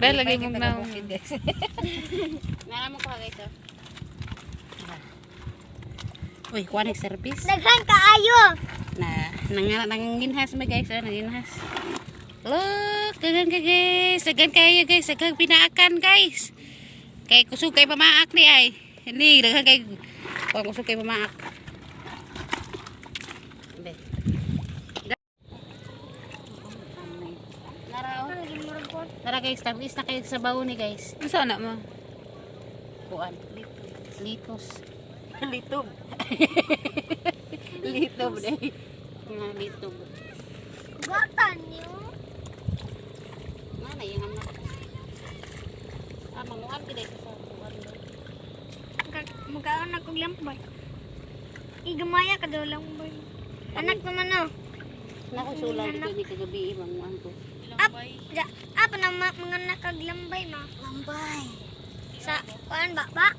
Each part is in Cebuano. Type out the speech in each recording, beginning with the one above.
Pre lagi mong na. Guys. Nara mo kuha, guys, oh. Uy, kuha ng service. Daghan kaayo. Na, nang nanginhas mo, guys, oh, nanginhas. Look, daghan ka, guys. Daghan kayo, guys. Daghan pinaakan, guys. Kay kusog kay pamaak ni ay. Ni daghan kay kuha kusog kay pamaak. Be. Nara, oh. Nara, guys, tamis na kayo sa baon ni, guys. Unsa na mo? Kuan. Litos. Litob. Litob day. Nga litob. Gatan niyo. Nga na yung anak. Ah, manguan gid sa kuan. Magkaon na kog lambay. Igamaya ka daw lambay. Anak naman no. Nako sulaw dito ni kagabi manguan ko. Up, ja, apa na mga nakaglambay ma? Lambay. Sa kuan ba ba?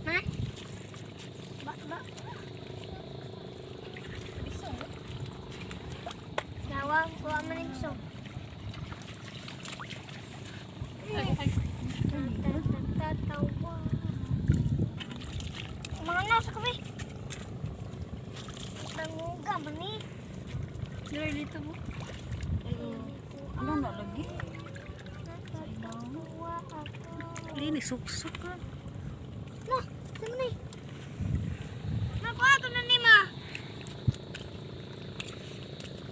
Ma? Ba ba. Sawa, kuha man ang so. Mga nasa kami. Tanguga man ni. Dito mo. Ano na lagi? Natatawa ako. Lini suksok ka. Ma, saan na eh? Nakuha ko na ni Ma.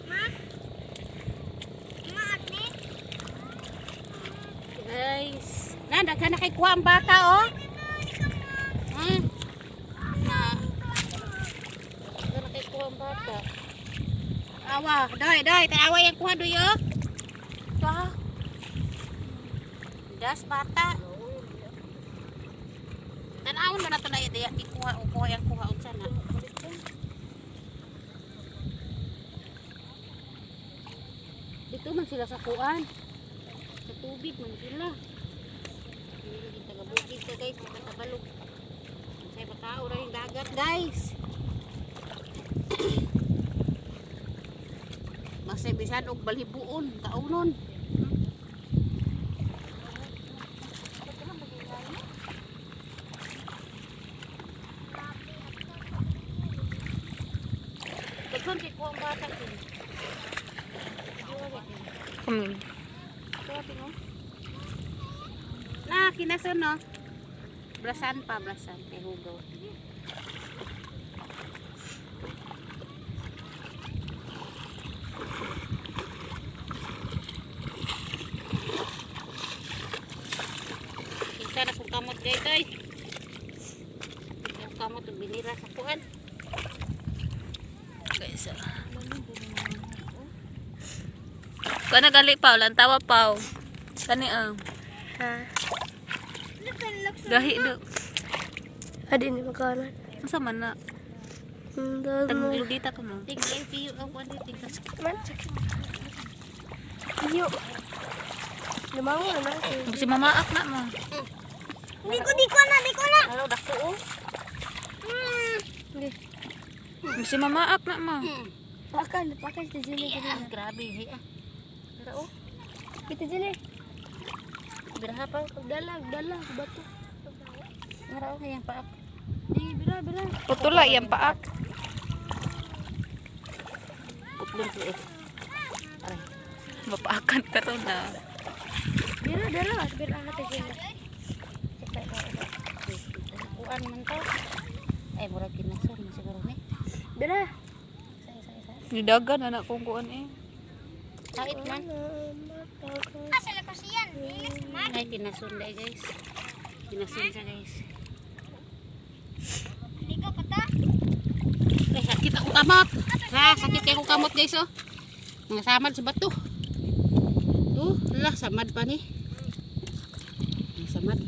Ma? Ma, ate? Guys, na daghan na kay kuha ang bata oh. Ha? Na. Daghan na kay kuha ang bata. Awa, doy, doy, tawa yang kuha doy oh. Pa. Das bata. Tanawon na nato na iya ikuha o kuha yang kuha unsa na. Dito man sila sa kuan. Sa tubig man sila. Hindi lagi taga-bukid ka, guys, mga tabalog. Sa bakao ra yung dagat, guys. Basta bisan og balhibuon, kaunon. Daghan kay kuha ang bata ko. Kami. Na, kinason no. Brasan pa, brasan kay hugaw. Kinsa na kong kamot, guys, oy. Yung kamot ug binira sa kuan. Guys. Kana gali pa, lantawa pa. Kani ang Ha? gahi do. Adi ni makalan. Unsa man na? Tagludita ka mo. Tingnan piyo ang kuan dito. Man, sakit. Iyo. Lumangon na. Si mamaak na mo. Di ko, di ko na, di ko na. Halo dako oh. Hmm. Si mamaak na mo. Pakan, pakan sa Jenny. Ah, grabe hi ah. Tara oh. Kita Jenny. Biraha pa. Dala, dala, bato. Ngara oh hayang paak. Di, bira, bira. Putula iyang paak. Putlon ko eh. Aray. Mapaakan karon na. Bira, dala, bira na tayo Jenny. Kuan man to. Ay murag kinason man siguro ni. Bira. Sa isa isa. Nidagan na na kung kuan eh. Tait man. Ah, sa lakosiyan. Ay kinason dai, guys. Kinason siya, guys. Ligo pa ta. Ay sakit ako kamot. Ha, sakit kay ko kamot, guys, oh. Mga samad sa bato. Oh, lah samad pa ni. Ang samad.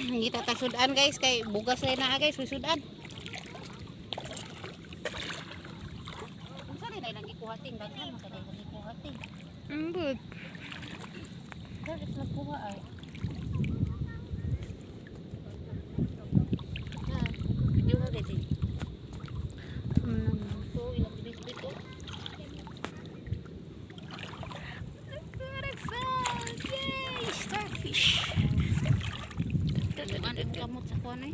Ngita ta sudan, guys, kay bugas rin na, guys, may sudan. Unsa rin ay lang ikuha ting daghan man kay lang ikuha ting. Ambot. Daghan sila kuha ay. Ah, Yung nga ting. So ilang bisbit oh. Kamot sa kuan eh.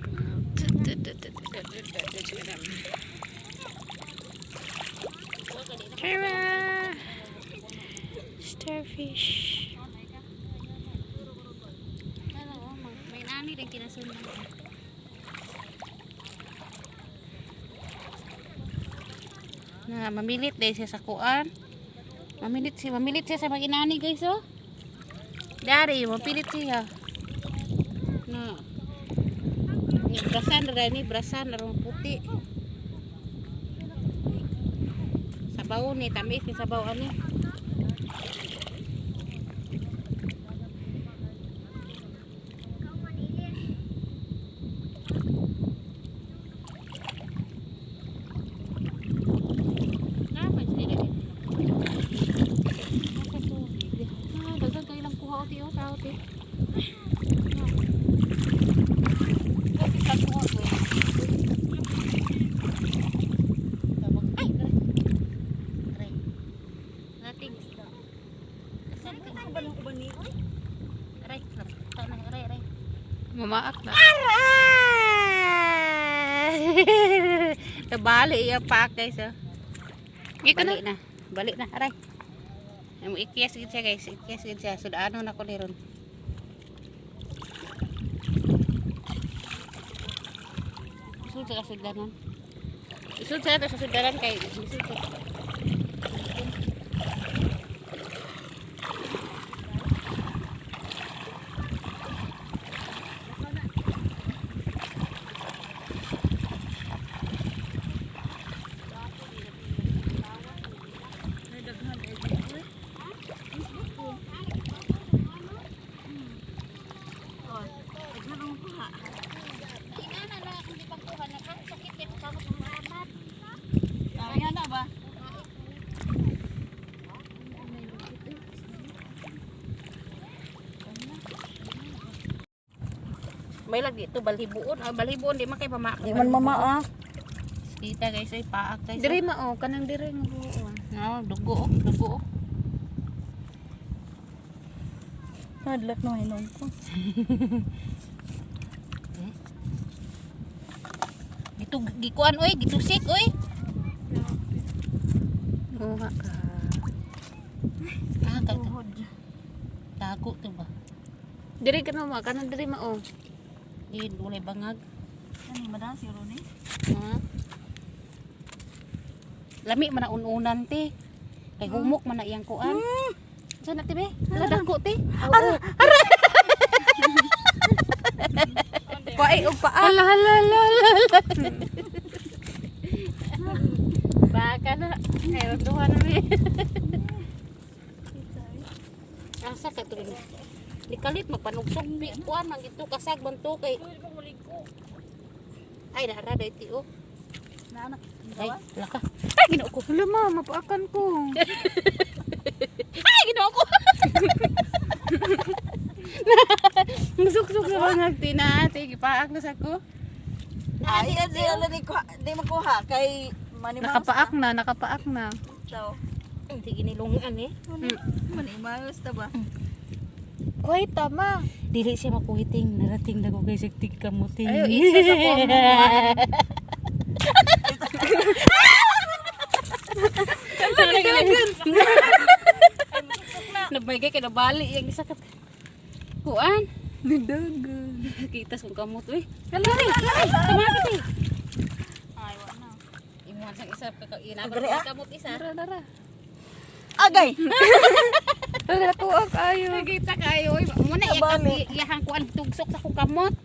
Tara! Starfish. Ano, may nani rin kinasundan. Na mamilit dahil siya sa kuan. Mamilit siya sa mga inani, guys, oh. Dari, mapilit siya. Na. Ni brasan ra ni brasan rong puti. Sabaw ni tamis ni sabaw ani. Tama sila dito. Nasa tubig. Ah, daghan kayo lang kuha o tiyo, tao ti. Ay, aray. Aray. Nating. Aray, aray, aray. Mamaak na. Aray! Nabali iya pak guys. Oh. Ika na. Balik na. Balik na. Aray. Ay mo ikiyas gid siya guys. Ikiyas gid siya. Sudano na ko ni ron. Isud sa sudlanan. Isud sa ato sa sudlanan kay isud sa. Inana na akong gipangkuha na sakit kay kamot ng amat. Ayan na ba? May lagi ito balhibuon. Ay balhibuon di man kay mama. Di man mama ah. Kita guys ay paak guys. Diri ma oh, kanang diri nga buon. No, dugo oh, dugo oh. Hadlok no hinom ko. Gitu gikuan oy, gitusik oy. Nguha ka. Ah, ka. Tago to ba? Diri ka na ma, kanang diri ma oh. Di walay bangag. Ano madam si Rone? Ha? Lami man na ununan te. Kay humok man na iyang kuan. Saan na te be? Ala dako te. Ara, ara. Paay og paa. Hala hala hala. hala. Baka na. Ay, duha na mi. Asa ka to? Nikalit magpanugsog mi kuan man gito kasag man to kay. Ay, naara day ti oh. Naanak. Ay, wala ka. Ay, Ginoo ko. Hala ma, mapaakan ko. Ay, Ginoo ko. Nasuksok sa bangag tina, ate. Gipaak na sa ko. Ay, di ala di ko di makuha kay manimaos. Nakapaak na, nakapaak na. So, Sige nilungan eh. manimaos ta ba? Kuhay tama. Dili siya makuhiting. Narating na ko kay siktig kamuting. Ayo, isa sa ko ang Nabigay kay nabali yung isa ka. Kuan. Nidagan. Kita sa kamot uy. Hala, hala, tumapit eh. Ay, wa na. Imuhan sa isa ka inabot Agri, ah. kamot isa. Tara, tara. Agay. Tara, tuak ayo. Nakita kayo oy. Mo na iya Nabali. iyahang kuan tugsok sa kong kamot.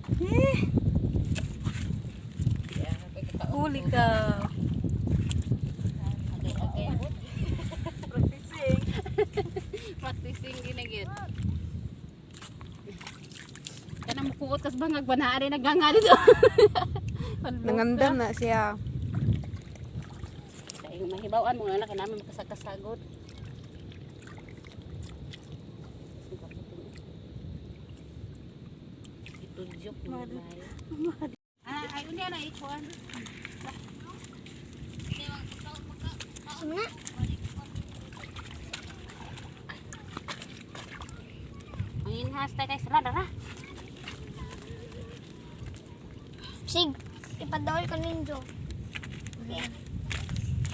Huli ka. Practicing. Practicing ginagid. Kana mukuot kas bangag ba naa rin naganga dito. Nangandam na siya. Kay mahibaw-an mo na kay namin makasagkasagot. Itudyok mo Ah, ay unya na ikuan. Ano na? Ang inhas tayo guys, ra ra. Sig, ipadol ko ninyo. Okay.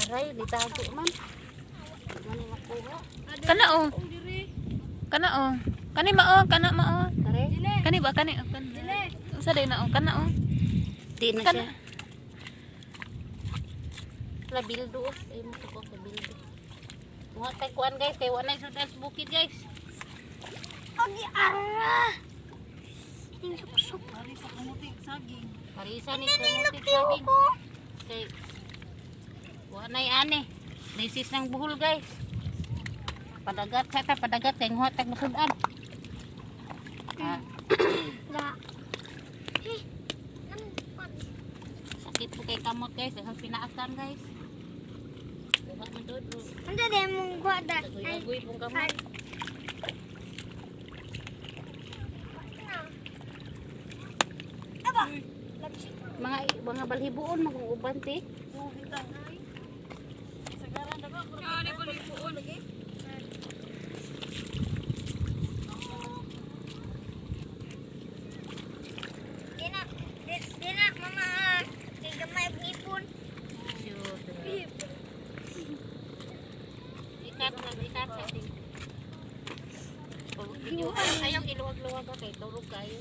Aray, ditago man. Di man ni makuha. Kana oh. Kana oh. Kani mao, kana mao. Kare? Kani ba kani? Oh, kana. Unsa day na oh, kana oh. Di na Kana. siya. Labildo. Oh. Ay mo ko labildo. Muha tay kuan guys, kay wa nay sudan sa bukid guys. Agi ara. Ning sup-sup. Parisa kamuti saging. Parisa ni kamuti saging. Kay wa nay ani. Lisis ng buhol guys. Padagat sa ta, padagat kay nguha tag masudan. Ah, La. Eh, nan- sakit po kay kamot guys, daghang pinaakan guys. Duha man doon. Ano din mong guwada? Ay, Agoy-agoy pong kamot. Aba. Mga balhibuon mga uban ti. Oh, bitaw. Sagaran na ba? Kani balibuon. Di na, di na, mama. Ah. Kay gamay og ngipon. Sure. Ikat na, ikat sa ting. Ayaw iluwag-luwag ka kay turog kayo.